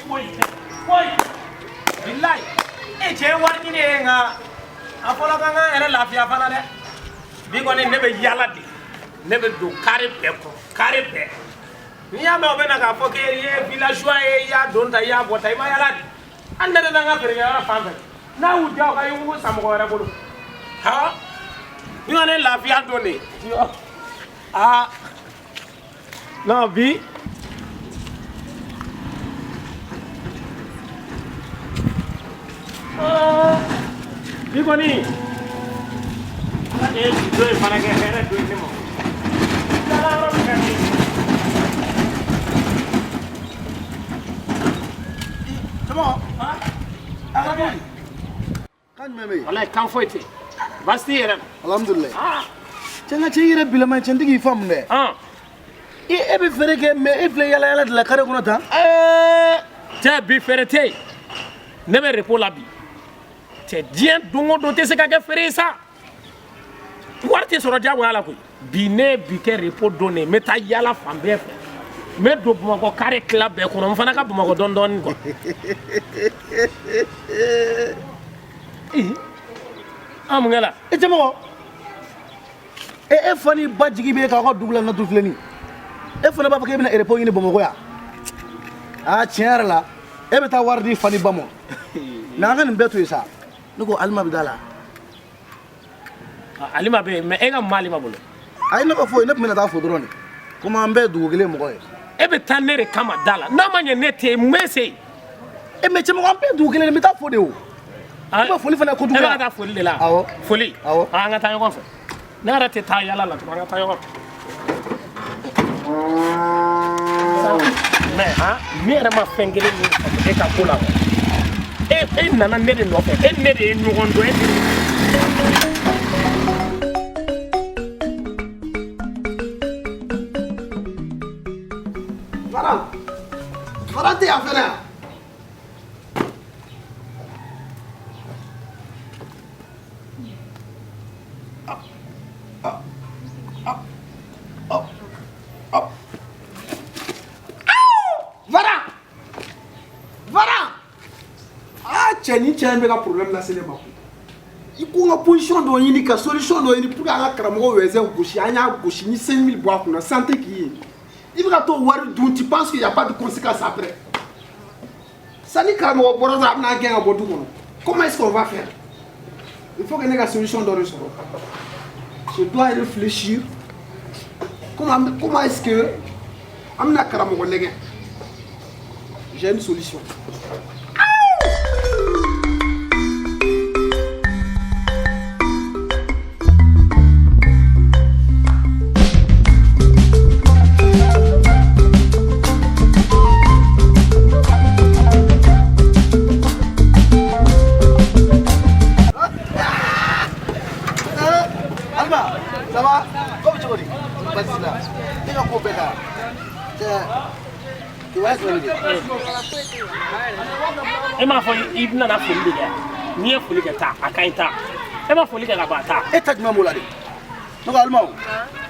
Foyi tɛ, foyi. Bilayi, e cɛ ye wari ɲini ye, nka a fɔra k'an k'an yɛrɛ lafiya fana dɛ. Bi kɔni ne bɛ yaala de, ne bɛ don kare bɛɛ kɔnɔ, kare bɛɛ. N'i y'a mɛn o bɛ na k'a fɔ k'e ye villageois ye, i y'a don tan, i y'a bɔ tan, i ma yaala de. Hali ne tɛ taa n ka feerekɛyɔrɔ fan fɛ. N'a y'u diya, u ka yugujugu san mɔgɔ wɛrɛ bolo. Ha, ni ka ne lafiya don de. Aa non, bi bi kɔni, Ala de ye bi don in fana kɛ hɛrɛ don ye ne ma. Yala yɔrɔ min ka di. Cɛmɔgɔ, a ka bɔ kan jumɛn bɛ yen? Walayi, kan foyi tɛ yen, baasi t'i yɛrɛ la? Alhamdulilayi. Cɛ, n ka cɛ, i yɛrɛ bilama, cɛ, n tɛ k'i faamu dɛ. E bɛ feere kɛ, mais e filɛ yala yala de la kare kɔnɔ tan. Cɛ, bi feere tɛ yen, ne bɛ repos la bi. Cɛ, diɲɛ don o don tɛ se ka kɛ feere ye sa, wari tɛ sɔrɔ diyagoya la koyi. Bi ne ye bi kɛ repos don de ye, n bɛ taa yala fan bɛɛ fɛ, n bɛ don Bamakɔ kare tila bɛɛ kɔnɔ, n fana ka Bamakɔ dɔɔni dɔɔni quoi. An mun kɛla? E cɛmɔgɔ, e fa ni ba jigi bɛ k'aw ka dugu la natu filɛ nin, e fana b'a fɔ k'e bɛna repos ɲini Bamakɔ yan. Aa, tiɲɛ yɛrɛ la, e bɛ taa wari di fa ni ba ma. Mais an ka nin bɛɛ to yen sa. Ne ko, Alima bɛ da la? Alima bɛ yen, mais e ka mun b'Alima bolo? Ayi, ne ka foyi, ne tun bɛna taa fo dɔrɔn de, komi an bɛɛ ye dugu kelen mɔgɔ ye. E bɛ taa ne de kama da la, n'a ma ɲɛ ne tɛ yen, mun bɛ se yen? E, mais cɛmɔgɔ, an bɛɛ ye dugu kelen de, n bɛ taa fo de o. I bɛ foli fana kojugu. E bɛ ka taa foli de la? Awɔ. Foli? Awɔ. An ka taa ɲɔgɔn fɛ, ne yɛrɛ tɛ taa yala la tugun, an ka taa ɲɔgɔn fɛ. Mais han, ne yɛrɛ ma fɛn kelen min faamu e ka ko la quoi. E nana ne de nɔfɛ, e ni ne de ye ɲɔgɔn dɔn, e ni. Faran, Faran tɛ yan fɛnɛ yan. Varan, Varan, ah cɛ, nin cɛ in bɛ ka problème lase ne ma koyi. I ko n ka position dɔ ɲini, ka solution dɔ ɲini pour que an ka karamɔgɔ wɛzɛn gosi. An y'a gosi ni 5000 bɔ a kunna, san tɛ k'i ye. I bɛ ka t'o wari dun, tu penses qu'il y a pas de conséquence après? Sani karamɔgɔ bɔra dɔrɔn, a bɛna gɛn ka bɔ du kɔnɔ. Comment est-ce qu'on va faire? Il faut que ne ka solution dɔ de sɔrɔ. Je dois réfléchir comment est-ce que an bɛna karamɔgɔ nɛgɛ. J'ai une solution. Alima, ça va? Ko bɛ cogo di? Baasi t'i la? E ka ko bɛɛ ka cɛ, kibaruya jumɛn de? E m'a fɔ i nana foli de kɛ, n'i ye foli kɛ, taa, a ka ɲi, taa. E ma foli kɛ ka ban, taa. E ta jumɛn b'o la de? Ne ko Alima, o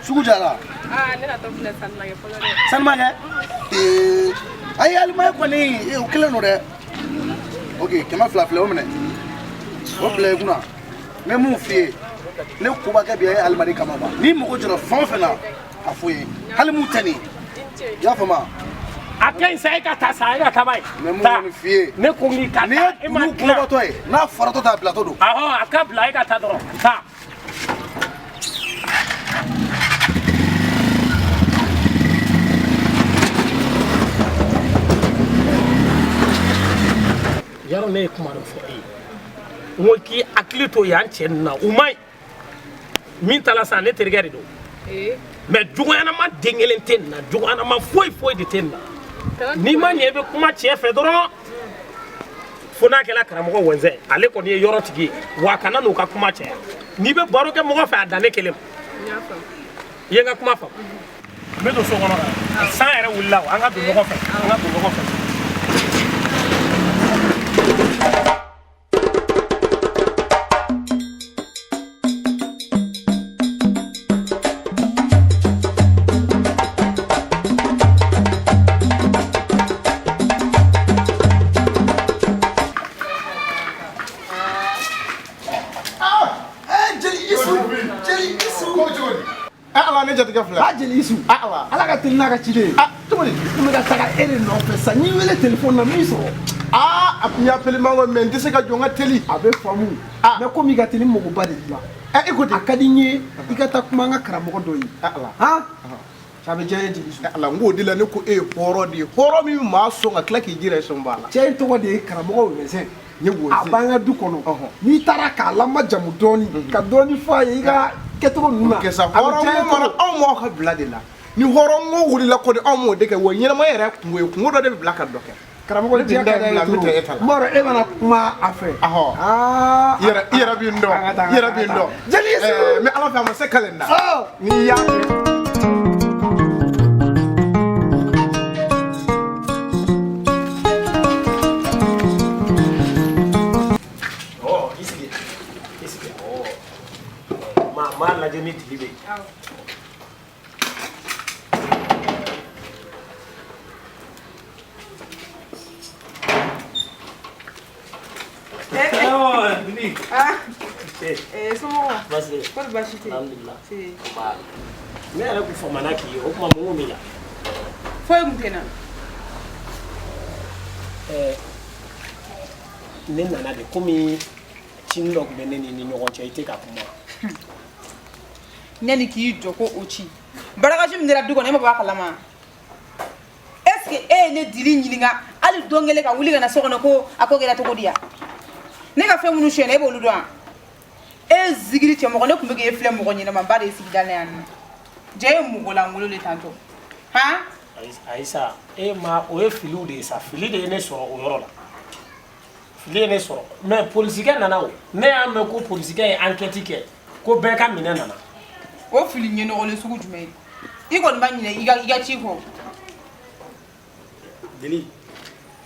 sugu jara. Aa, ne natɔ filɛ, sanni ma kɛ fɔlɔ dɛ. Sanni ma kɛ? Ee, ayi Alima, e kɔni o kelen don dɛ. Ok, 200 filɛ, o minɛ, o bila i kunna. N bɛ mun f'i ye, ne koba kɛ bi a ye Alima de kama quoi. N'i mago jɔra fɛn o fɛn na, a fɔ n ye, hali mun tɛ nin ye, i y'a faamu? A ka ɲi sa, e ka taa sa, e ka taa ba ye. N bɛ mun kɔni f'i ye, Ne ko k'i ka n'i taa, ye e ma kulu tila. kɔnɔbatɔ ye, n'a faratɔ t'a bilatɔ don. Ahɔ, a ka bila, e ka taa dɔrɔn, taa. Yarɔ, ne ye kuma dɔ fɔ e ye, n ko k'i hakili to yan cɛ ninnu na, u ma ɲi. Min taara sisan, ne terikɛ de don. Mais juguyanama den kelen tɛ nin na, juguyanama foyi foyi de tɛ nin na. N'i ma ɲɛ, i bɛ kuma cɛ fɛ dɔrɔn, fo n'a kɛra karamɔgɔ wɛnzɛn, ale kɔni ye yɔrɔ tigi ye wa. Kana n'u ka kuma caya. N'i bɛ baro kɛ mɔgɔ fɛ, a dan ne kelen ma. I ye n ka kuma faamu? N bɛ don so kɔnɔ ka san yɛrɛ wulila o. An ka don ɲɔgɔn fɛ, an ka don ɲɔgɔn fɛ. Jeli Isu. Ko cogo di? Ala ne jatigɛ filɛ. A jeli Isu. Ala. Ala ka teli n'a ka ciden ye. Cogo di? N bɛ ka taga e de nɔfɛ sa, n y'i wele téléphone na min sɔrɔ. A tun y'a appelé man ko mais n tɛ se ka jɔ n ka teli. A bɛ faamu. Mais komi i ka teli, n magoba de b'i la. I ko ten. A ka di n ye i ka taa kuma an ka karamɔgɔ dɔ ye. Ala. Han? A bɛ diya n ye jeli Isu. Ala, n k'o de la ne ko e ye hɔrɔn de ye. Hɔrɔn min bɛ maa sɔn ka tila k'i jira i sɔnba la. Cɛ in tɔgɔ de ye karamɔgɔ Wɛzɛn. N ye Wɛzɛn. A b'an ka du kɔnɔ. N'i taara k'a lamajamu dɔɔni, ka dɔɔni fɔ a ye i ka kɛcogo ninnu na. Kɛ sa hɔrɔn ko mana anw m'aw ka bila de la. Ni hɔrɔn ko wulila kɔni anw m'o de kɛ wa ɲɛnamaya yɛrɛ kungo ye kungo dɔ de bɛ bila ka dɔ kɛ. Karamɔgɔ diya ka di bila n bɛ taa e ta la. N b'a dɔn e bɛna kuma a fɛ. I yɛrɛ b'i n dɔn. I yɛrɛ b'i n dɔn. Jeli Isu. N bɛ Ala fɛ a ma se kale n na. N'i y'a kɛ. I sigi. I sigi. Ma lajɛ ni tigi bɛ yen. Dili. Somɔgɔw? Baasi tɛ. Kɔri baasi tɛ yen? Alhamdulillah. Ne yɛrɛ kun famana k'i ye, o tuma mun b'i la? Foyi kun tɛ n na. Ne nana de komi cini dɔ tun bɛ ne ni ɲɔgɔn cɛ, i tɛ ka kuma. Yanni k'i jɔ ko o ci, barakasi min dira du kɔnɔ, e ma bɔ a kalama? Est ce que e ye ne Dili ɲininka hali don kelen ka wuli ka na so kɔnɔ ko a ko kɛra cogo di yan? Ne ka fɛn minnu siyɛn, e b'olu dɔn wa? E zigiri cɛ mɔgɔ, ne tun bɛ k'e filɛ mɔgɔ ɲɛnamaba de ye sigida la yan nɔ. Jɛ ye mɔgɔ lankolon de tantɔ. Han? Ayisa, e ma o ye filiw de ye sa, fili de ye ne sɔrɔ o yɔrɔ la. Fili ye ne sɔrɔ. Mais polisikɛ nana o. Ne y'a mɛn ko polisikɛ ye enquête kɛ, ko bɛɛ ka minɛ nana. O fili ɲɛnɔgɔlen sugu jumɛn ye? I kɔni ma ɲinɛ i ka ci kɔ. Dili,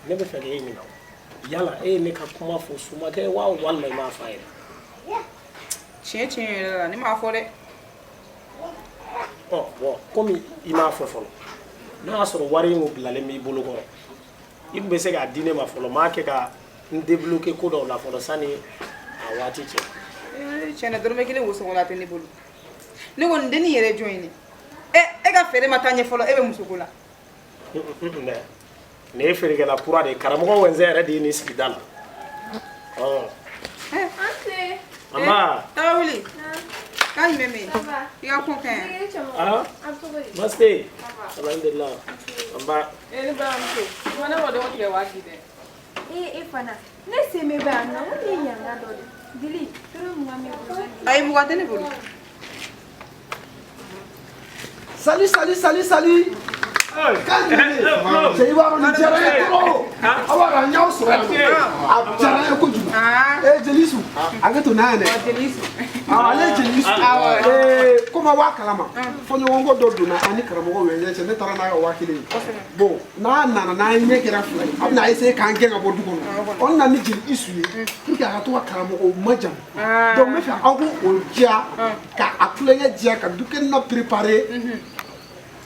ne bɛ fɛ k'e ɲininka. Yala e ye ne ka kuma fɔ sumakɛ wa walima i m'a fɔ a ye? Tiɲɛ yɛrɛ la, ne m'a fɔ dɛ. Bon, komi i m'a fɔ fɔlɔ, n'a y'a sɔrɔ wari in bilalen b'i bolo kɔrɔ, i tun bɛ se k'a di ne ma fɔlɔ, n m'a kɛ ka n débloquer ko dɔw la fɔlɔ sani a waati cɛ. Tiɲɛ na, dɔrɔmɛ kelen wo la tɛ ne bolo. Ne kɔni dennin yɛrɛ jɔn ye ne? E ka feere ma taa ɲɛ fɔlɔ, e bɛ musoko la. Nin ye feerekɛla kura de ye, karamɔgɔ Wɛnzɛn yɛrɛ de ye nin sigida la. Amba. Taga wuli. K'a jumɛn bɛ yen? I ka ko ka ɲi. Baasi tɛ yen. Alhamdulillah. Amba. Ne balimamuso, ne ma dɔgɔ tigɛ waati dɛ. E fana, ne sen bɛ yan nɔ, o de ye yanga dɔ de. Dili, toro 20 b'i bolo. Ayi, 20 tɛ ne bolo. Salut, salut, salut, salut. Cɛ i b'a dɔn nin diyara n ye trop. A b'a dɔn an y'aw sɔrɔ yan nɔ. A diyara n ye kojugu. Jeli Isu, a kɛ to n'a ye dɛ. Jeli Isu. Ale ye Jeli Isu. Komi aw b'a kalama, fɔɲɔgɔnkɔ dɔ donna an ni karamɔgɔ Wɛnzɛn cɛ, ne taara n'a ka 1000 ye. Bon, n'a nana n'an ɲɛ kɛra fila ye, a bɛna essayer k'an gɛn ka bɔ du kɔnɔ. O nana ni Jeli Isu ye pour que a ka to ka karamɔgɔw majamu. Donc n bɛ fɛ aw k'o diya, ka a tulonkɛ diya, ka dukɛnɛ préparer.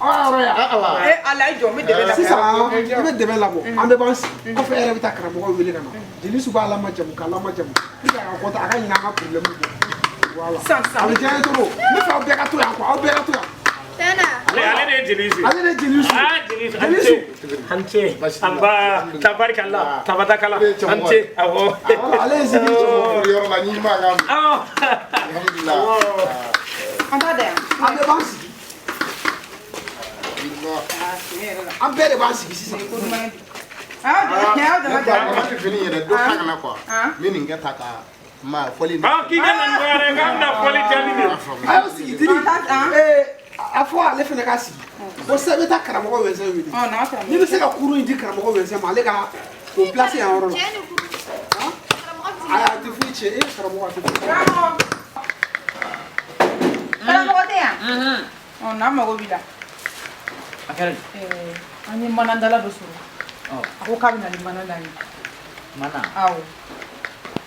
Ala i jɔ, n bɛ dɛbɛ labɔ. Sisan i bɛ dɛbɛ labɔ, an bɛɛ b'an sigi. Kɔfɛ e yɛrɛ bɛ taa karamɔgɔ wele ka na. Jeli Isu b'a lamajamu k'a lamajamu pour que a ka content, a ka ɲinɛ an ka problème kɔ. Voilà. Sisan. A bɛ diya n ye trop. N bɛ fɛ aw bɛɛ ka to yan quoi, aw bɛɛ ka to yan. Ale de ye Jeli Isu. Ale de ye Jeli Isu. Jeli Isu. An ce. Anba, tabarikala, tabatakala. An ce. Awɔ. Ale ye zikiri cɛmɔgɔ. Yɔrɔ la n'i m'a kan. Alhamdulillah. An t'a da yan. An bɛɛ b'an sigi. An bɛɛ de b'an sigi sisan. Ne tɛ fini yɛrɛ dɔ ta ka na quoi. N bɛ nin kɛ ta ka ma fɔli. K'i ka na nɔgɔya dɛ, k'an bɛna fɔli jaabi de. A y'aw sigi Dili. A fɔ ale fana ka sigi. Bon sisan i bɛ taa karamɔgɔ Wɛnzɛn wele. N'i bɛ se ka kurun in di karamɔgɔ Wɛnzɛn ma, ale ka k'o placer yan yɔrɔ la. Ayi, a tɛ foyi tiɲɛ, e karamɔgɔ a tɛ foyi tiɲɛ. Karamɔgɔ tɛ yan? N'an mago b'i la. A kɛra di? An ye manadala dɔ sɔrɔ. A ko k'a bɛ na ni mana d'an ye. Mana? Awɔ.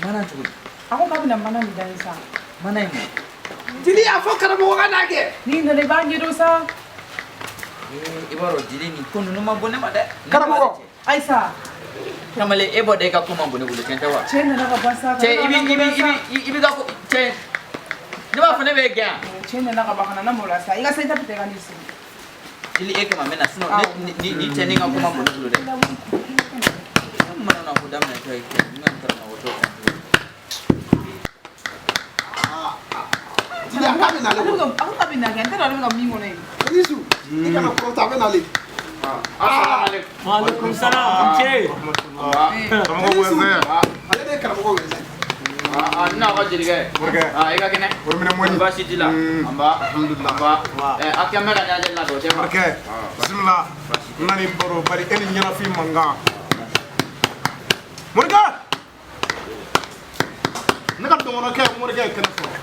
Mana cogo di? A ko k'a bɛ na mana min d'an ye sa. Mana in mun? Dili a fɔ karamɔgɔ ka n'a kɛ. N'i nana i b'a ɲɛdɔn sa. I b'a dɔn Dili nin ko ninnu ma bon ne ma dɛ. Karamɔgɔ. Ayisa. Kamalen e bɔ da i ka ko ma bon ne bolo, tiɲɛ tɛ wa? Cɛ nana ka ban sa. Cɛ i b'i ka ko cɛ. Ne b'a fɔ ne b'e gɛn. Cɛ nana ka ban ka na na maloya sa. I ka seli ta tɛ ka n'i sigi. Dili e kama n bɛ na sinon ne ni cɛnin ka kuma bɔ ne bolo dɛ. Ne mana na ko daminɛ tɔ ye kɛ n ka nin karamɔgɔ tɔ kan. Dili a k'a bɛ nalen. A ko k'a bɛ na kɛ n t'a dɔn ale bɛ ka min kɔnɔ yen. Anisu i kana kɔrɔta a bɛ nalen. Waaleykum salaam cɛ. Karamɔgɔ wɛzɛ. Ale de ye karamɔgɔ wɛzɛ. N n'aw ka jelikɛ. Morikɛ. I ka kɛnɛ. Morminɛ mɔni. Baasi t'i la. An ba. Alhamdulillah. An ba. A kɛ mɛ ka ɲajɛ la dɔn o tɛ wa. Morikɛ. Bisimila. N nana i baro bari e ni ɲɛnafin man kan. Morikɛ. Ne ka dɔngɔnɔkɛ morikɛ ye kɛnɛ sɔrɔ.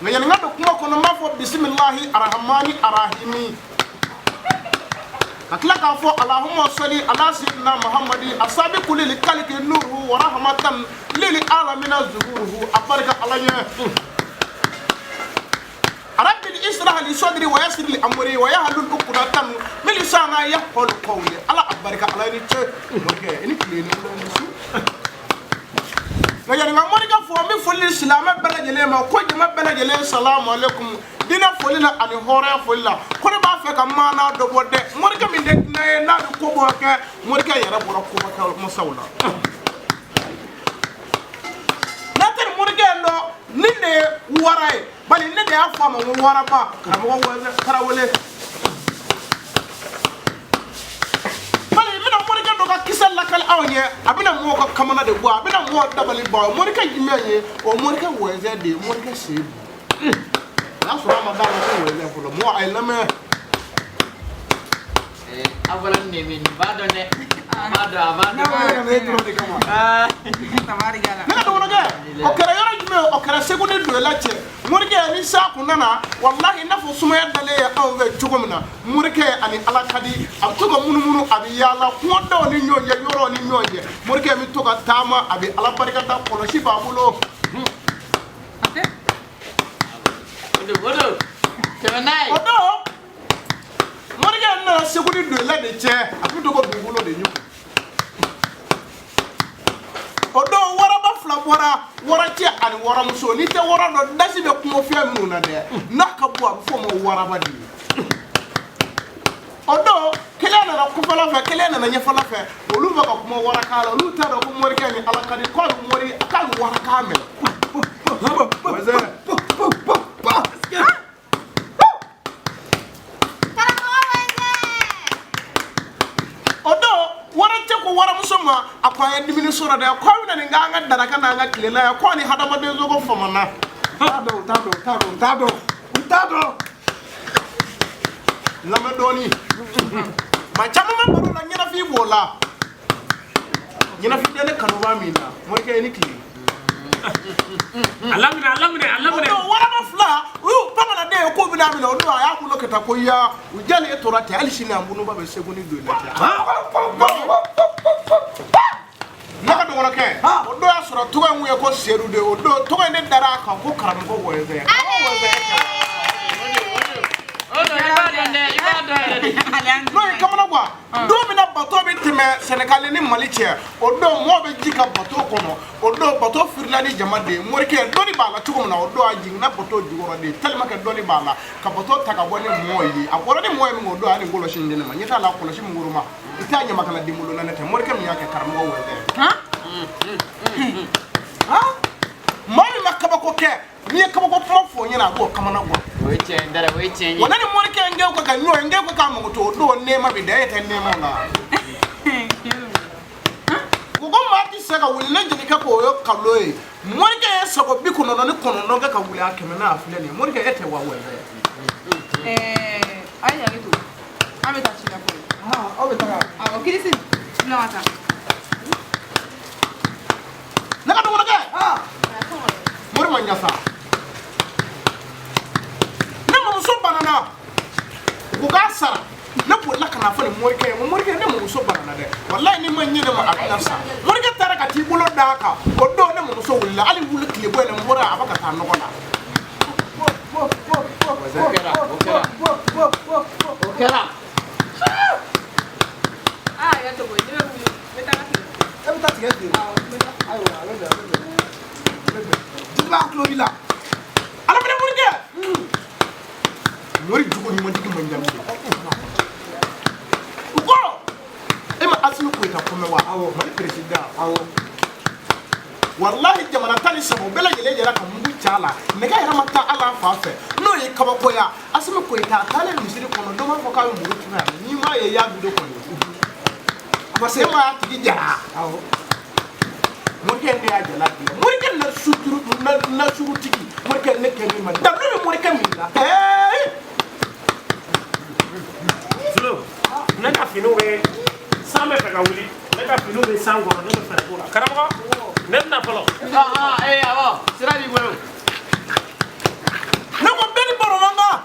Nka yanni n ka don kuma kɔnɔ n b'a fɔ bisimilahi arahamani arahimi. Ka tila k'a fɔ alahuma sali ala sayyidina muhammadi asabi kulili kaliki nuruhu wa rahmatan lili alamina zuhuruhu a barika ala ɲɛ. Rabbi israh li sadri wa yassir li amri wa yahlul uqdatan min lisani yafqahu qawli ala a barika ala ni ce. Morikɛ i ni tile ni wula ni su. Nka yanni n ka morikɛ fɔ n bɛ foli di silamɛ bɛɛ lajɛlen ma ko jama bɛɛ lajɛlen salamu aleykum diinɛ foli la ani hɔrɔnya foli la ko ne b'a fɛ ka maana dɔ bɔ dɛ morikɛ min tɛ diinɛ ye n'a bɛ ko bɔ kɛ morikɛ yɛrɛ bɔra koba kɛ masaw la. N'a tɛ nin morikɛ in dɔn nin de ye wara ye bari ne de y'a fɔ a ma ko waraba karamɔgɔ wɛzɛ tarawele. Bari n bɛna morikɛ dɔ ka kisɛ lakali aw ye a bɛna mɔgɔw ka kamana de bɔ a bɛna mɔgɔw dabali ban morikɛ jumɛn ye o morikɛ wɛzɛ de ye morikɛ seyidu. O y'a sɔrɔ a ma d'a la ko wɛzɛ fɔlɔ mɔgɔ a ye lamɛn. A fɔra nin de min nin b'a dɔn dɛ. A b'a dɔn a b'a dɔn. Ne b'a ka na e dɔrɔn de kama. Tabarikala. Ne ka dɔgɔnɔkɛ o kɛra yɔrɔ jumɛn o kɛra Segu ni Doyila cɛ morikɛ ni sa kun nana walahi i n'a fɔ sumaya dalen ye anw fɛ cogo min na morikɛ ani ala ka di a bɛ to ka munumunu a bɛ yaala kungodaw ni ɲɔgɔn cɛ yɔrɔw ni ɲɔgɔn cɛ morikɛ bɛ to ka taama a bɛ ala barika da kɔlɔsi b'a bolo. O don. Tɛmɛ n'a ye. O don morikɛ nana Segu ni Doyila de cɛ a bɛ to ka dugukolo de ɲugun. O don waraba fila bɔra waracɛ ani waramuso n'i tɛ wara dɔn dasi bɛ kungo fiyɛ minnu na dɛ n'a ka bon a bɛ f'o ma waraba de ye. O don kelen nana kɔfɛla fɛ kelen nana ɲɛfɛla fɛ olu bɛ ka kuma warakan la olu t'a dɔn ko morikɛ ni ala ka di k'a bɛ mori k'a bɛ warakan mɛn. O don waracɛ ko waramuso ma a ko an ye dumuni sɔrɔ dɛ ko aw bɛna nin k'an ka daraka n'an ka tilela ye ko ani hadamaden sogo famana. T'a dɔn t'a dɔn t'a dɔn t'a dɔn n t'a dɔn. Lamɛn dɔɔni maa caman bɛ baro la ɲɛnafin b'o la ɲɛnafin tɛ ne kanuba min na morikɛ i ni tile. A laminɛ a laminɛ a laminɛ. O don waraba fila u y'u pan ka na den ye k'u bɛna minɛ o don a y'a bolo kɛ tan ko ya u jalen tora ten hali sini a bunuba bɛ Segu ni Doyila cɛ. Ne ka dɔgɔnɔkɛ o don y'a sɔrɔ tɔgɔ in kun ye ko Seyidu de ye o don tɔgɔ in de dara a kan ko karamɔgɔ wɛzɛ. O don i b'a dɔn dɛ i b'a dɔn yɛrɛ de. N'o ye kamana gan don min na bato bɛ tɛmɛ Sɛnɛgali ni Mali cɛ o don mɔgɔw bɛ ji ka bato kɔnɔ o don bato firila ni jama de ye morikɛ dɔnni b'a la cogo min na o don a jiginna bato jukɔrɔ de tellement que dɔnni b'a la ka bato ta ka bɔ ni mɔgɔw ye a bɔra ni mɔgɔ ye min o don a ye nin kɔlɔsi in di ne ma ɲɛ t'a la kɔlɔsi min koroma i t'a ɲamakala den bolo na ne tɛ morikɛ min y'a kɛ karamɔgɔ wɛzɛ. Maa min ma kabako kɛ n'i ye kabako kuma fɔ o ɲɛna a b'o kamana gan. O ye tiɲɛ ye n dara o ye tiɲɛ ye. Wa ne ni morikɛ n kɛ ka ɲɔgɔn ye n kɛ k'a mago to o don nɛɛma bɛ da e tɛ nɛɛma la. Ko ko maa tɛ se ka wuli ne jelikɛ ko o ye kalo ye morikɛ ye sago 99 kɛ ka wuli a kɛmɛ n'a filɛ nin ye morikɛ e tɛ wa wɛrɛ. A ye hakɛ to an bɛ taa ci la fɔlɔ. Aw bɛ taga. Awɔ Kirisi bila ka taa. Ne ka dɔgɔnɔkɛ. Mori ma ɲɛ sa. Ne mamuso banana u ko k'a sara ne bolila ka na fɔ nin morikɛ ye n ko morikɛ ne mamuso banana dɛ walayi n'i ma ɲɛ ne ma a bɛna sa morikɛ taara ka t'i bolo d'a kan o don ne mamuso wulila hali wuli tile bɔ yen n bɔra a bɛ ka taa nɔgɔ la. O kɛra o kɛra. Aa y'a to koyi ne bɛ wuli n bɛ taa n ka tigɛ. E bɛ taa tigɛ feere. Awɔ n bɛ taa. Ayiwa a bɛ bɛn a bɛ bɛn. Bɛn jeliba tulo b'i la. Ala minɛ morikɛ. Mori jugu ɲumantigi man jamu u kɔrɔ. E ma Asimi Goyita ko mɛn wa? Awɔ, Mali président. Awɔ. Walahi, jamana 13, u bɛɛ lajɛlen yɛrɛ ka mugu ci a la, nɛgɛ yɛrɛ ma taa ala fan fɛ, n'o ye kabakoya. Asimi Goyita a taalen misiri kɔnɔ, dɔ b'a fɔ k'a bɛ muru turu yan, n'i m'a ye i y'a vidéo kɔni. Parce que e m'a tigi jara. Awɔ. Morikɛ, ne y'a jala bi. Morikɛ na suturu na nasurutigi, morikɛ ne kɛ min ma dalu bɛ morikɛ min na ɛɛ. Filo, ne ka finiw bɛ san bɛ fɛ ka wuli, ne ka finiw bɛ san kɔrɔ, ne bɛ fɛɛrɛ k'o la. Karamɔgɔ, ne bɛna fɔlɔ. Ah ah, ee awɔ, sira b'i bolo. Ne ko bɛɛ ni baro man kan.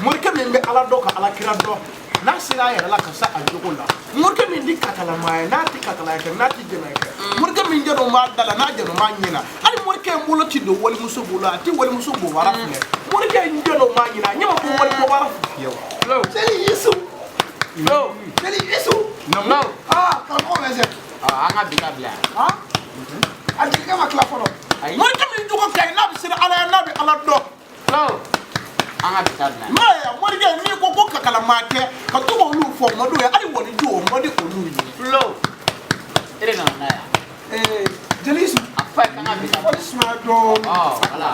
Morikɛ min bɛ ala dɔn ka ala kira dɔn, n'a sera a yɛrɛ la ka se a jogo la, morikɛ min ti kakalama ye, n'a ti kakalaya kɛ, n'a ti jɛnɛ kɛ, morikɛ min jɛnɛ b'a da la, n'a jɛnɛ b'a ɲɛ na, hali morikɛ in bolo ti don walimuso bolo, a ti walimuso bobara filɛ, morikɛ in jɛnɛ b'a ɲɛ na, a ɲɛ ma ko wali bobara fiyewu. Jeli Isu. Flo. Jeli Isu. Flo. Aa, karamɔgɔ bɛ sɛ. An ka bi ta bila yan. Han, a jelikɛ ma tila fɔlɔ. Ayi. Morikɛ min jogo ka ɲi, n'a bɛ siran ala ye, n'a bɛ ala dɔn. Flo. An ka bi ta bila yan. N'a ye morikɛ n'i ko ko kakalama kɛ ka to k'olu fɔ, o ma d'o ye, hali waliju o ma di olu ye. Flo. E de nana n'a ye. Ee, jeli Isu. A fɔ a ye k'an ka bi ta bila. Fɔli sumaya dɔɔni. Ɔ voilà.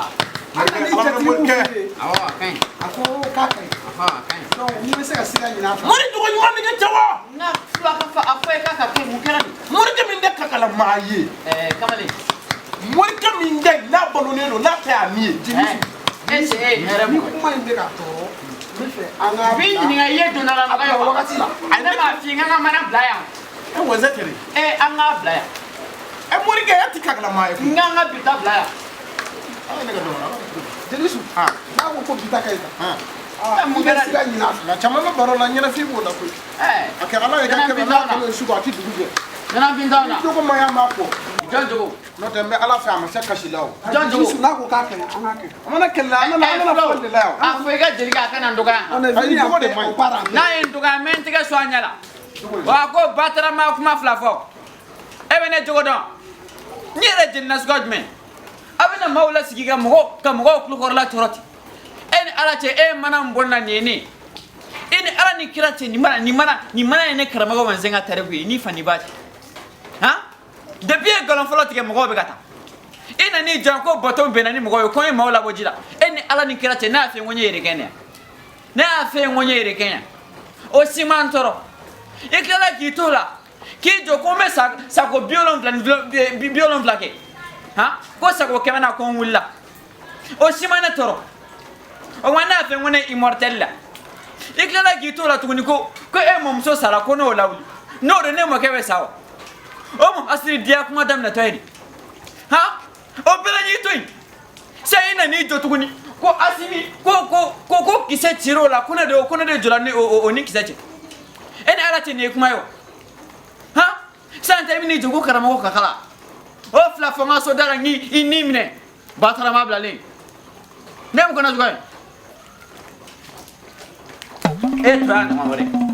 An nana i jatigi mun fɛ yen. Awɔ, a ka ɲi. A ko k'a ka ɲi. A fɔ a ka ɲi. Donc n'i bɛ se ka sira ɲini a fɛ. Mori jogo ɲuman bɛ kɛ cɛ wa. Nka Flo, a ka fɔ a fɔ ye k'a ka kɛ, mun kɛra nin? Morikɛ min tɛ kakalama ye. Ɛɛ, kamalen. Morikɛ min tɛ n'a balolen don, n'a tɛ a min ye. Jeli Isu. E se e ye hɛrɛ Ni mɔgɔ ye. kuma in bɛ k'a tɔɔrɔ, n bɛ fɛ an k'a N b'i ɲininka, i ye donna la nɔgɔ ye wa? wagati la. A ne m'a f'i ye k'an ka mana bila yan. E wɛsɛ tere. Ee, an k'a bila yan. E morikɛ, e ti kakalama ye. N k'an ka bi ta bila yan. Aw ye ne ka dɔn. Jeli Isu. N'a ko ko bi ta ka ɲi tan. Aa, Mun i bɛ kɛra sira ɲini a fɛ. Nka caman bɛ baro la, ɲɛnafin b'o la koyi. Ɛɛ. A kɛra ala ye ka kɛmɛ n'a kɛmɛ su a ti dugu jɛ. Ɲɛnafin t'anw na. Ni jogo ma ɲi, an b'a fɔ. Jɔn jogo? N'o tɛ, n bɛ ala fɛ a ma se kasi la o. Jɔn Jeli jogo? Isu, n'a ko k'a ka ɲi, an k'a kɛ. A mana kɛlɛ la, an nana an nana fɔli de la yan. A fɔ i ka jelikɛ a kana n dɔgɔya. On est Ayi, venu jogo de en paix, man ɲi. on part en paix. N'a ye n dɔgɔya, n bɛ n tɛgɛ sɔ a ɲɛ la. Wa a ko batarama kuma fila fɔ. E bɛ ne jogo dɔn. N yɛrɛ jeli nasuguya jumɛn? A bɛna maaw lasigi ka mɔgɔw tulokɔrɔla tɔɔrɔ ten. E ni ala cɛ, e ye mana min bɔ n na nin ye ne ye. E ni ala ni kira cɛ, nin mana ye ne karamɔgɔ Wanzɛn ka tariku ye, n'i fa n'i ba cɛ. Han, depuis e nkalon fɔlɔ tigɛ, mɔgɔw bɛ ka taa. E nan'i jɔ ko bato bɛnna ni mɔgɔw ye, ko n ye maaw labɔ ji la. E ni ala ni kira cɛ, ne y'a f'i ye ko n ye yɛrɛkɛ ne yan. Ne y'a f'i ye ko n ye yɛrɛkɛ yan. O si man tɔɔrɔ. I tilala k'i to la k'i jɔ ko n bɛ sako 70 ni 70 kɛ. Han, ko sako 100 na, ko n wulila. O si ma ne tɔɔrɔ. O ma ne y'a f'i ye ko ne ye immortel la. I tilala k'i to la tuguni ko e mɔmuso sara, ko n'o lawuli, n'o don ne mɔkɛ bɛ sa wa? O mun asiri diya kuma daminɛtɔ ye nin? Han, o bɛɛ la y'i to yen sisan, i nan'i jɔ tuguni ko Asimi ko kisɛ cir'o la, ko ne de jɔra ni o ni kisɛ cɛ. E ni ala cɛ, nin ye kuma ye wa? Han, sisan tɛ, i bɛn'i jɔ ko karamɔgɔ ka kala o fila fɔ n ka so da la, n k'i ni minɛ batarama bilalen ne mun kɔnɔ cogoya ye. E tɔ y'a ɲɔgɔn wɛrɛ.